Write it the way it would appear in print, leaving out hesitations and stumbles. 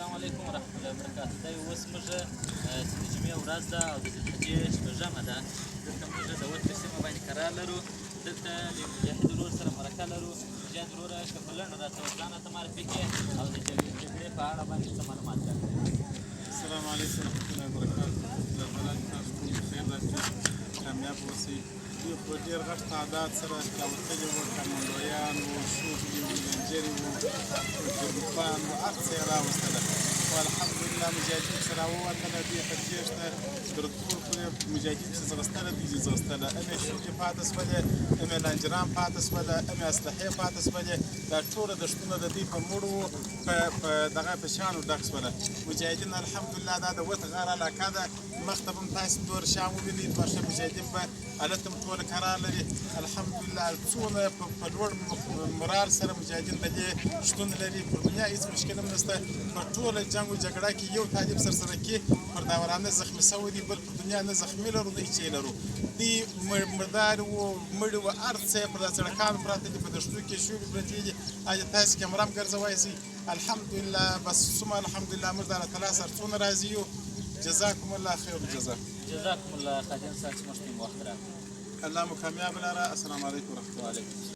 السلام علیکم ورحمت الله وبرکاته. دا اوس موږ چې د جمعې ورځ ده او د ذوالحجې شپږمه ده، دلته موږ د وت په سیمه باندې قرار لرو. دلته له مجاهد ورور سره مرکه لرو. مجاهد وروره، که په لنډه راته ځان راته معرفي کړې او د جګړې په اړه باندې څه معلومات راکړې. السلام علیکم ورحمت الله وبرکاته. الله تعالی دې تاسو ټول په خیر راکړي، کامیاب اوسئ. دوی په ډېر غټ تعداد سره راوتلي وو، کمانډویان وو، شوبلې وو، لنجرې وو، جرمپان وو، هر څه یې راوستله. خو الحمدلله مجاهدین چې راووتله، دوی په تېښته تر تور پورې مجاهدین چې ځغستله، دوی چې ځغستله، هم یې شوبلې پاتې سولې، هم یې لنجران پاتې سوله، هم یې اسلحې پاتې سولې. دا ټوله دښتونه د دوی په مړو په دغه په شانو ډک سوله. مجاهدین الحمدلله دا د وت غر علاقه ده، مخته به هم تاسې نور شیان ووینئ. دوه مجاهدین به هلته هم ټوله قرار لري. الحمدلله څونه په لوړ مورال سره مجاهدین د دې شتون لري. پر دنیا هیڅ مشکل هم نشته. په ټوله جنګ و جګړه کې یو طالب سر سره کې پر داورانه زخمي شوی دی، بل پر دنیا نه زخمي لرو نه هیڅ لرو. دوی مردار وو، مړي وو، هر څه یې پر دا سړکانو پراته دي، په دښتو کې شوبې پرتې دي. ایا تاسې کیمره هم ګرځوای شئ. الحمدلله بس ثم الحمدلله موږ د الله تعالی سره څونه راضي یو. جزاکم الله خیر الجزا. جزاکم الله خادم صاحب چې موږ ته مو وخت راکړ. الله مو کامیاب لره. السلام علیکم ورحمت الله. وعلیکم السلام.